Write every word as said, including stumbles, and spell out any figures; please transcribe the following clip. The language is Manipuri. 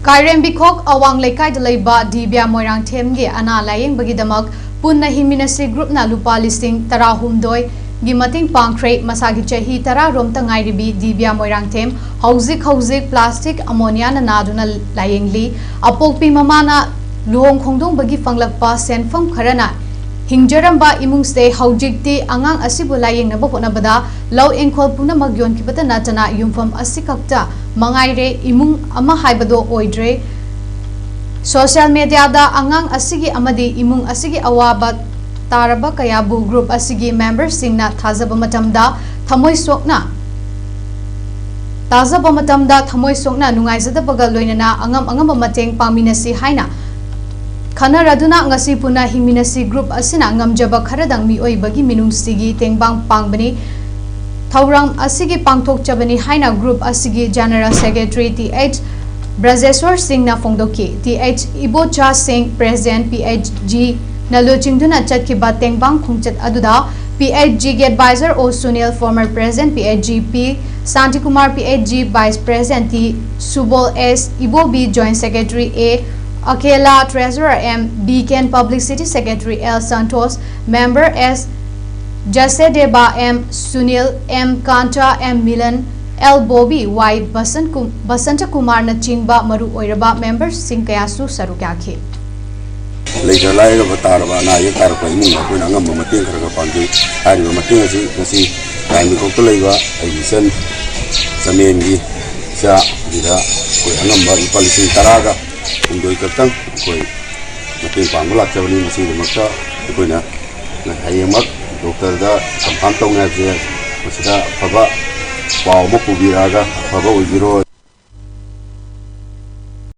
ꯀꯥꯏꯔꯦꯝꯕꯤꯈꯣꯛ ꯑꯋꯥꯡ ꯂꯩꯀꯥꯏꯗ ꯂꯩꯕ ꯗꯤꯕ꯭ꯌꯥ ꯃꯣꯏꯔꯥꯡꯊꯦꯝꯒꯤ ꯑꯅꯥ ꯂꯥꯌꯦꯡꯕꯒꯤꯗꯃꯛ ꯄꯨꯟꯅ ꯍꯤꯡꯃꯤꯟꯅꯁꯤ ꯒ꯭ꯔꯨꯞꯅ ꯂꯨꯄꯥ ꯂꯤꯁꯤꯡ ꯇꯔꯥꯍꯨꯝꯗꯣꯏꯒꯤ ꯃꯇꯦꯡ ꯄꯥꯡꯈ꯭ꯔꯦ꯫ ꯃꯁꯥꯒꯤ ꯆꯍꯤ ꯇꯔꯥ ꯔꯣꯝꯇ ꯉꯥꯏꯔꯤꯕꯤ ꯗꯤꯕ꯭ꯌꯥ ꯃꯣꯏꯔꯥꯡꯊꯦꯝ ꯍꯧꯖꯤꯛ ꯍꯧꯖꯤꯛ plastic ammonia ꯅ ꯅꯥꯗꯨꯅ ꯂꯥꯌꯦꯡꯂꯤ꯫ ꯑꯄꯣꯛꯄꯤ ꯃꯃꯥꯅ ꯂꯨꯍꯣꯡ ꯈꯣꯡꯗꯣꯡꯕꯒꯤ ꯐꯪꯂꯛꯄ ꯁꯦꯟꯐꯝ ꯈꯔꯅ ꯍꯤꯡꯖꯔꯝꯕ ꯏꯃꯨꯡꯁꯦ ꯍꯧꯖꯤꯛꯇꯤ ꯑꯉꯥꯡ ꯑꯁꯤꯕꯨ ꯂꯥꯌꯦꯡꯅꯕ ꯍꯣꯠꯅꯕꯗ ꯂꯧ ꯏꯪꯈꯣꯜ ꯄꯨꯝꯅꯃꯛ ꯌꯣꯟꯈꯤꯕꯇ ꯅꯠꯇꯅ ꯌꯨꯝꯐꯝ ꯑꯁꯤꯈꯛꯇ ꯃꯉꯥꯏꯔꯦ, ꯏꯃꯨꯡ ꯑꯃ ꯍꯥꯏꯕꯗꯣ ꯑꯣꯏꯗ꯭ꯔꯦ꯫ Social media ꯗ ꯑꯉꯥꯡ ꯑꯁꯤꯒꯤ ꯑꯃꯗꯤ ꯏꯃꯨꯡ ꯑꯁꯤꯒꯤ ꯑꯋꯥꯕ ꯇꯥꯔꯕ ꯀꯌꯥꯕꯨ ꯒ꯭ꯔꯨꯞ ꯑꯁꯤꯒꯤ ꯃꯦꯝꯕꯔꯁꯤꯡꯅ ꯊꯥꯖꯕ ꯃꯇꯝꯗ ꯊꯃꯣꯏ ꯁꯣꯛꯅ ꯇꯥꯖꯕ ꯃꯇꯝꯗ ꯊꯃꯣꯏ ꯁꯣꯛꯅ ꯅꯨꯡꯉꯥꯏꯖꯗꯕꯒ ꯂꯣꯏꯅꯅ ꯑꯉꯝ ꯑꯉꯝꯕ ꯃꯇꯦꯡ ꯄꯥꯡꯃꯤꯟꯅꯁꯤ ꯍꯥꯏꯅ ꯈꯟꯅꯔꯗꯨꯅ ꯉꯁꯤ ꯄꯨꯟꯅ ꯍꯤꯡꯃꯤꯟꯅꯁꯤ ꯒ꯭ꯔꯨꯞ ꯑꯁꯤꯅ ꯉꯝꯖꯕ ꯈꯔꯗꯪ ꯃꯤꯑꯣꯏꯕꯒꯤ ꯃꯤꯅꯨꯡꯁꯤꯒꯤ ꯇꯦꯡꯕꯥꯡ ꯄꯥꯡꯕꯅꯤ꯫ ꯊꯧꯔꯝ ꯑꯁꯤꯒꯤ ꯄꯥꯡꯊꯣꯛꯆꯕꯅꯤ ꯍꯥꯏꯅ ꯒ꯭ꯔꯨꯞ ꯑꯁꯤꯒꯤ General Secretary ꯇꯤ ꯑꯩꯆ ꯕ꯭ꯔꯖꯦꯁꯣꯔ ꯁꯤꯡꯅ ꯐꯣꯡꯗꯣꯛꯈꯤ꯫ ꯇꯤ ꯑꯩꯆ ꯏꯕꯣꯆꯥ ꯁꯤꯡ, President, ꯄꯤ ꯑꯩꯆ ꯖꯤ ꯅ ꯂꯨꯆꯤꯡꯗꯨꯅ ꯆꯠꯈꯤꯕ ꯇꯦꯡꯕꯥꯡ ꯈꯣꯡꯆꯠ ꯑꯗꯨꯗ ꯄꯤ ꯑꯩꯆ ꯖꯤ ꯒꯤ advisor O Sunil, former president, P H G P Santikumar, P H G vice president T Subol, S Ibobi, joint secretary A Akhela, treasurer M Biken, publicity secretary L Santosh, member S Jasedeba, M Sunil, M Kanta, M Milan, L Bobi, Y Basan ꯀꯨꯝ-, ꯕꯁꯟꯇ ꯀꯨꯃꯥꯔꯅꯆꯤꯡꯕ ꯃꯔꯨ ꯑꯣꯏꯔꯕ ꯃꯦꯝꯕꯔꯁꯤꯡ ꯀꯌꯥꯁꯨ ꯁꯔꯨꯛ ꯌꯥꯈꯤ꯫ ꯂꯩꯇ ꯂꯥꯏꯔꯕ ꯇꯥꯔꯕ, ꯑꯅꯥ ꯑꯌꯦꯛ ꯇꯥꯔꯛꯄ ꯏꯃꯨꯡꯗ ꯑꯩꯈꯣꯏꯅ ꯑꯉꯝꯕ ꯃꯇꯦꯡ ꯈꯔ ꯈꯔ ꯄꯥꯡꯖꯩ꯫ ꯍꯥꯏꯔꯤꯕ ꯃꯇꯦꯡ ꯑꯁꯤ ꯉꯁꯤ ꯀꯥꯏꯔꯦꯝꯕꯤꯈꯣꯛꯇ ꯂꯩꯕ ꯑꯩꯒꯤ ꯏꯆꯟ ꯆꯃꯦꯟꯒꯤ ꯏꯆꯥ ꯑꯗꯨꯗ ꯑꯩꯈꯣꯏ ꯑꯉꯝꯕ ꯂꯨꯄꯥ ꯂꯤꯁꯤꯡ ꯇꯔꯥꯒ ꯍꯨꯝꯗꯣꯏ ꯈꯛꯇꯪ ꯑꯩꯈꯣꯏ ꯃꯇꯦꯡ ꯄꯥꯡꯕ ꯂꯥꯛꯆꯕꯅꯤ꯫ ꯃꯁꯤꯒꯤꯗꯃꯛꯇ ꯑꯩꯈꯣꯏꯅ ꯍꯌꯦꯡꯃꯛ ꯗꯣꯛꯇꯔꯗ ꯀꯟꯐꯥꯔꯝ ꯇꯧꯅꯤ ꯍꯥꯏꯕꯁꯦ, ꯃꯁꯤꯗ ꯑꯐꯕ ꯄꯥꯎ ꯑꯃ ꯄꯨꯕꯤꯔꯛꯑꯒ ꯑꯐꯕ ꯑꯣꯏꯕꯤꯔꯣ꯫